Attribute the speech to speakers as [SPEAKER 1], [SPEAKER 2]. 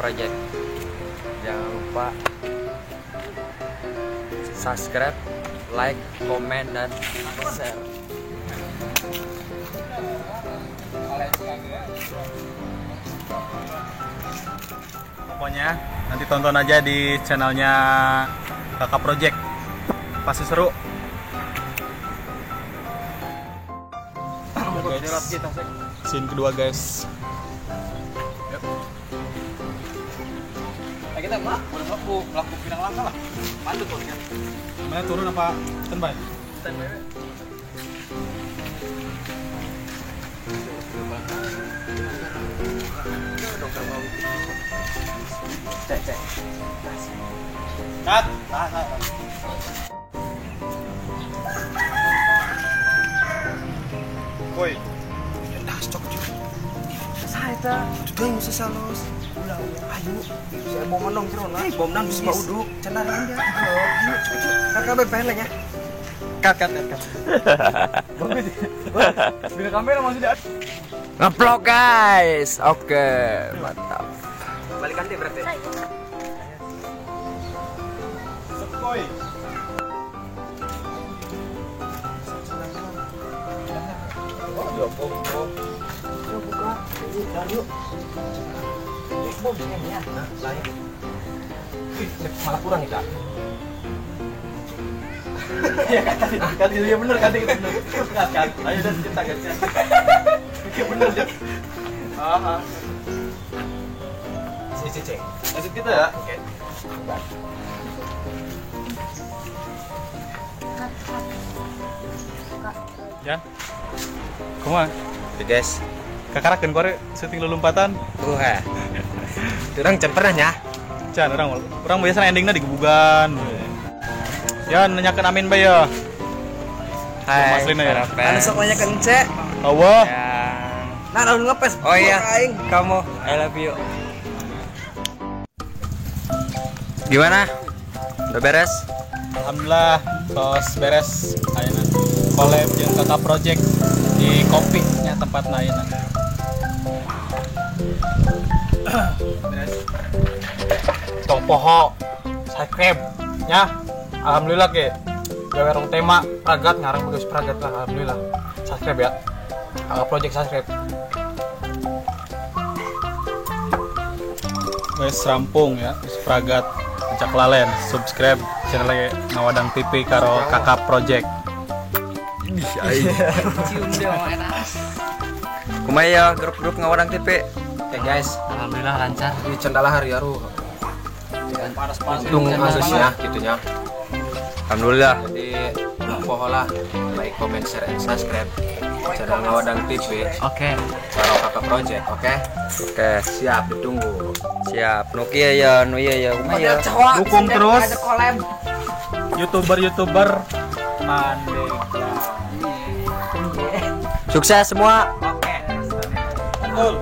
[SPEAKER 1] Project. Jangan lupa subscribe, like, komen, dan share.
[SPEAKER 2] Pokoknya nanti tonton aja di channelnya Kakak Project, pasti seru. Guys, scene kedua guys.
[SPEAKER 3] Nah, kita melaku pinang langka lah. Mandu tuh kan.
[SPEAKER 2] Mana turun apa standby?
[SPEAKER 3] Standby. Cek cek.
[SPEAKER 2] Cut. Woi.
[SPEAKER 4] Dah cok cok. Saya ta. Tuh yang salos. Ulah ulah. Ayo. Saya bom menong jero lah. Bom nang bisa uduk. Cenah dia. Ayo cok cok. Kakak be ya.
[SPEAKER 3] Cut cut cut cut. Bagus. Bila kamera masih ada.
[SPEAKER 1] Ngevlog guys. Oke, mantap.
[SPEAKER 4] Balikan deh berarti.
[SPEAKER 2] Sepoi.
[SPEAKER 4] Malah kurang ya, Kak.
[SPEAKER 3] Ya kata dia bener, kata itu bener. Kat, ayo udah kita ganti. Iya bener deh. Aha.
[SPEAKER 4] C.
[SPEAKER 3] Lanjut kita ya.
[SPEAKER 4] Oke.
[SPEAKER 2] Ya. Kumaha?
[SPEAKER 4] Oke, guys.
[SPEAKER 2] Kakarakeun kore syuting lulumpatan.
[SPEAKER 4] Wah. Urang can pernah nya.
[SPEAKER 2] Can urang biasa endingna digebugan. Ya nanyakeun Amin bae ya.
[SPEAKER 1] Hai.
[SPEAKER 2] Aslina ya.
[SPEAKER 4] Anu sok nanyakeun Ence.
[SPEAKER 2] Eueuh.
[SPEAKER 4] Nah, lalu ngepes.
[SPEAKER 1] Oh iya. Kamu I love you. Gimana? Udah beres?
[SPEAKER 2] Alhamdulillah, tos beres ayeuna. Collab jeung Kakak Project di kopi nya tempatna ayeuna. Beres.
[SPEAKER 3] Tong poho, subscribe nya. Alhamdulillah ke. Gawe rong tema pragat ngarang bagus pragat lah alhamdulillah. Subscribe ya. Kakak Project subscribe.
[SPEAKER 2] Wes rampung ya, wis pragat. Cak lalen, subscribe channel Ngawadang TV karo Kakak Project.
[SPEAKER 1] Kumaha ya grup-grup Ngawadang TV?
[SPEAKER 4] Oke guys,
[SPEAKER 1] alhamdulillah lancar.
[SPEAKER 4] Ini cendala hari aruh. Untung kasusnya gitunya.
[SPEAKER 1] Alhamdulillah.
[SPEAKER 4] Jadi poholah like, comment, share, and subscribe channel Ngawadang TV.
[SPEAKER 1] Oke.
[SPEAKER 4] Karo Kakak Project, oke?
[SPEAKER 1] Oke,
[SPEAKER 4] siap ditunggu.
[SPEAKER 1] Siap. Nokia ya, Nokia ya, kumaha ya.
[SPEAKER 2] Dukung terus. YouTuber-YouTuber Mandeglang.
[SPEAKER 1] Sukses semua.
[SPEAKER 4] Oke.
[SPEAKER 2] Betul.